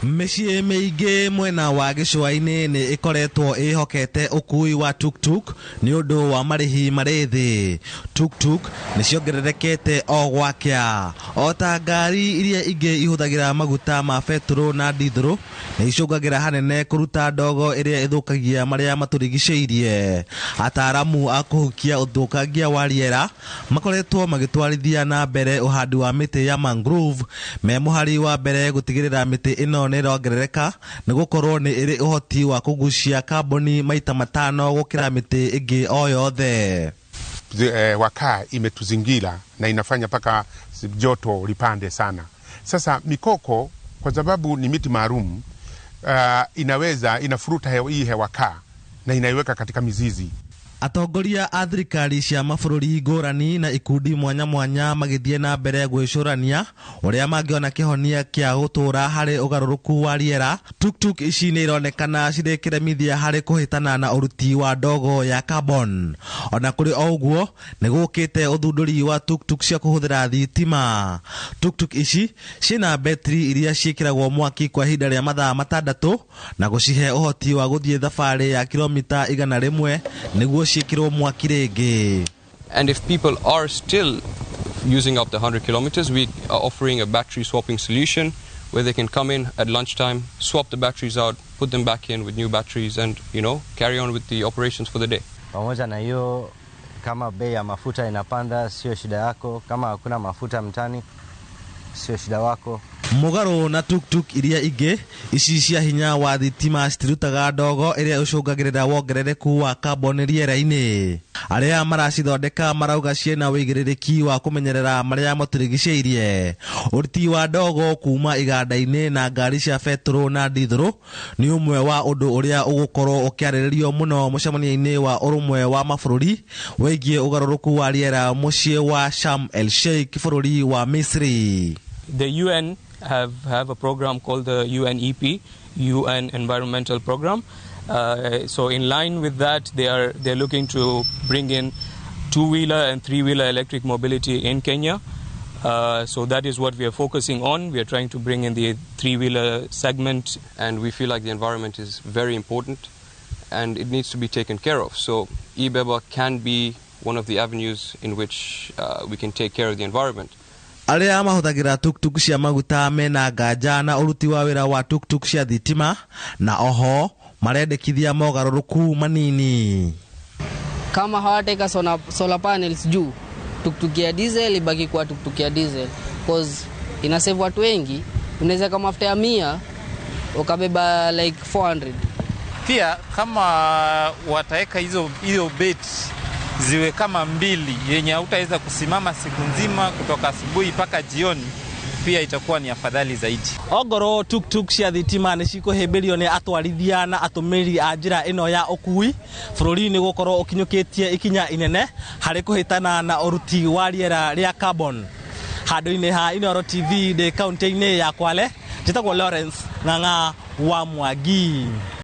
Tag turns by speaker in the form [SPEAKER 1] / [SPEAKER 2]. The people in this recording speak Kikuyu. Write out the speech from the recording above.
[SPEAKER 1] Mĩciĩ mĩingĩ mwena wa gĩcũa-inĩ nĩ ĩkoretwo ĩhokete ũkui wa tuktuk nĩ ũndũ wa marĩhi marĩ thĩ. Tuktuk nĩ ciongererekete o gwakĩa. O ta ngari iria ingĩ ihũthagĩra maguta ma betũrũ na ndithũrũ, nĩ icũngagĩra hanene kũruta ndogo ĩrĩa ĩthũkagia marĩa matũrigicĩirie. Ataaramu a kũhukia ũthũkangia wa rĩera makoretwo magĩtwarithia na mbere ũhandi wa mĩtĩ ya mangrove me mũhari wa mbere gũtigĩrĩra mĩtĩ ĩno nĩ ĩrongerereka nĩ gũkorwo nĩ ĩrĩ ũhoti wa kũgucia kaboni maita 5 gũkĩra mĩtĩ ĩngĩ o yothe.
[SPEAKER 2] Wakaa imetuzingira na inafanya mpaka joto lipande sana. Sasa mikoko kwa sababu ni miti maalum, inaweza inafuruta hii hewa kaa na inaiweka katika mizizi.
[SPEAKER 1] Atongoria a thirikari cia mabũrũri ngũrani na ikundi mwanya mwanya magĩthiĩ na mbere gwĩcũrania ũrĩa mangĩona kĩhonia kĩa gũtũũra harĩ ũgarũrũku wa rĩera. Tuktuk ici nĩ ironekana cirĩ kĩremithia harĩ kũhĩtana na ũruti wa ndogo ya carbon. Ona kũrĩ o ũguo, nĩ gũkĩte ũthundũri wa tuktuk cia kũhũthĩra thitima. Tuktuk ici ciĩna betri iria ciĩkĩragwo mwaki kwa ihinda rĩa mathaa 6 na gũcihe ũhoti wa gũthiĩ thabarĩ ya kilomita 100 nĩguo ciĩkĩrwo mwaki rĩngĩ.
[SPEAKER 3] And if people are still using up the 100 kilometers, we are offering a battery swapping solution where they can come in at lunchtime, swap the batteries out, put them back in with new batteries and, carry on with the operations for the day.
[SPEAKER 4] Pamoja na hiyo, kama bei ya mafuta inapanda, sio shida yako. Kama hakuna mafuta mtani, sio shida wako.
[SPEAKER 1] Mũgarũ na tuktuk iria ingĩ, ici cia hinya wa thitima citirutaga ndogo ĩrĩa ĩcũngagĩrĩra wongerereku wa carbon rĩera-inĩ. Arĩa maracithondeka marauga ciĩna wĩigĩrĩrĩki wa kũmenyerera marĩa matũrigicĩirie. Ũruti wa ndogo kuma iganda-inĩ na ngari cia betũrũ na ndithũrũ nĩ ũmwe wa ũndũ ũrĩa ũgũkorwo ũkĩarĩrĩrio mũno mũcemanio-inĩ wa ũrũmwe wa mabũrũri wĩgiĩ ũgarũrũku wa rĩera mũciĩ wa Sharm el Sheikh bũrũri wa Misri.
[SPEAKER 5] The UN have a program called the UNEP, UN Environmental Program. So in line with that, they're looking to bring in two-wheeler and three-wheeler electric mobility in Kenya. So that is what we are focusing on. We are trying to bring in the three-wheeler segment.
[SPEAKER 3] And we feel like the environment is very important and it needs to be taken care of. So eBeba can be one of the avenues in which we can take care of the environment.
[SPEAKER 1] Arĩa mahũthagĩra tuktuk cia maguta mena nganja na ũruti wa wĩra wa tuktuk cia thitima na oho marendekithia mogarũrũku manini.
[SPEAKER 6] Kama hawataweka solar panels juu, tuktuk ya diesel ibaki kuwa tuktuk ya diesel, cause ina save watu wengi. Unaweza kama mafuta ya 100 ukabeba like 400.
[SPEAKER 7] Pia kama wataweka hizo beti ziwe kama 2 yenye hautaweza kusimama siku nzima kutoka asubuhi mpaka jioni, pia itakuwa ni afadhali zaidi.
[SPEAKER 1] Ongorwo tuktuk cia thitima nĩ cikũhĩmbĩrio nĩ atwarithia na atũmĩri a njĩra ĩno ya ũkui bũrũri nĩ gũkorwo ũkinyũkĩtie ikinya inene harĩ kũhĩtana na ũruti wa rĩera rĩa carbon. Handũ-inĩ ha Inooro TV ndĩ kaunti-inĩ ya Kwale, njĩtagwo Lawrence Ng'ang'a wa Mwangi.